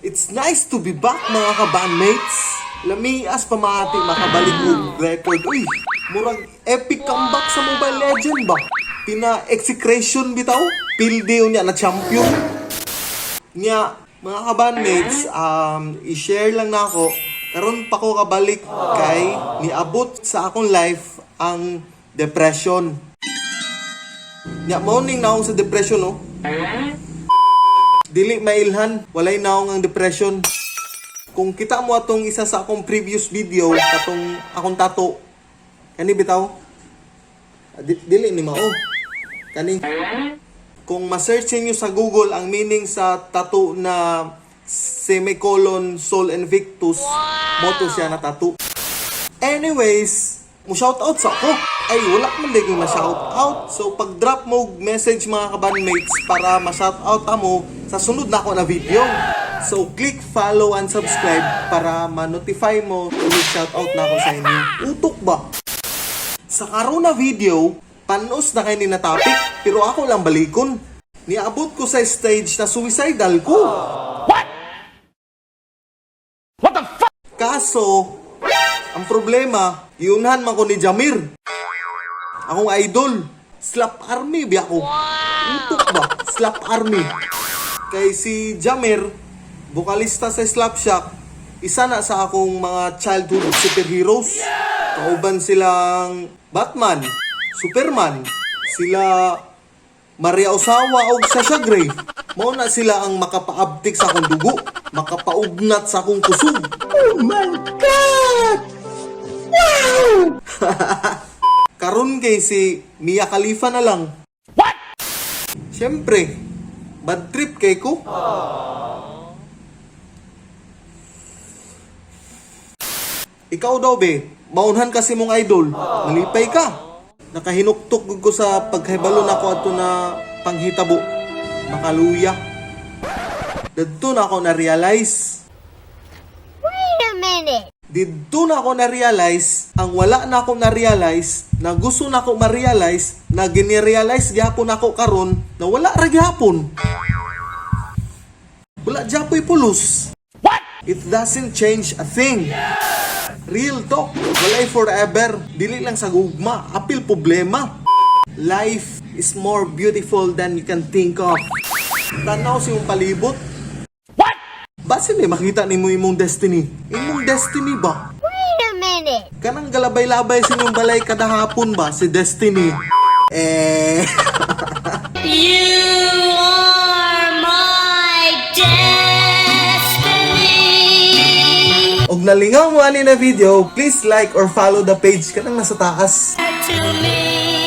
It's nice to be back, mga ka-bandmates. Lamias pamati makabalik og record. Uy, murag epic comeback sa Mobile Legend ba? Pina-execration bitaw. Pildi niya na champion. Nya, mga ka-bandmates, i-share lang na ako. Karon pa ko kabalik kay niabot sa akong life ang depression. Nya, morning na ako sa depression, no? Dili mailhan, walay naong ang depression. Kung kita mo atong isa sa akong previous video, katong akong tato, kani bitaw? Ah, dili ni mao. Kani. Kung ma-search niyo sa Google ang meaning sa tattoo na semicolon Sol Invictus, moto siya na tattoo. Anyways, mo shout out sa ako. Ay, wala man din ma shout out. So, pag drop mo og message, mga kabandmates, para ma-shout out amo sa sunod na ako na video. So, click follow and subscribe para ma-notify mo kung shout out na ako sa inyo. Utok ba? Sa karon na video, panos na kay ni na topic, pero ako lang balikon. Niabot ko sa stage na suicidal ko. What? What the fuck? Kaso, ang problema, iunhan man ko ni Jamir. Akong idol. Slap Army biya ko. Utok ba? Slap Army. Kay si Jamir, vokalista sa Slapshock, isa na sa akong mga childhood superheroes. Kauban silang Batman, Superman, sila Maria Ozawa og Sasha Grey. Mao na sila ang makapaabtik sa akong dugo, makapaugnat sa akong kusog. Oh my God! Wow! Karon kay si Mia Khalifa na lang. What? Siyempre, bad trip kay ko. Ikaw daw be, maunhan kasi mong idol, malipay ka. Nakahinuktok gud ko sa pagkahibalo nako ato na panghitabo. Makaluya. Dadto na ako na-realize. Wait a minute. Didto na ako na-realize, ang wala na ako na-realize, na gusto na ako ma-realize, na gini-realize gyapon ako karon na wala ra gyapon. Wala gyapoy pulos. What? It doesn't change a thing. Real talk, walay forever. Dili lang sa gugma, apil problema. Life is more beautiful than you can think of. Tanaw sa imong palibot. What? Basin may makita nimo imong destiny. Imong destiny ba? Wait a minute. Kanang galabay-labay sa inyong balay kada hapon ba si Destiny? Eh, You are my destiny. Og nalingaw mo ani na video, please like or follow the page kanang nasa taas. To me.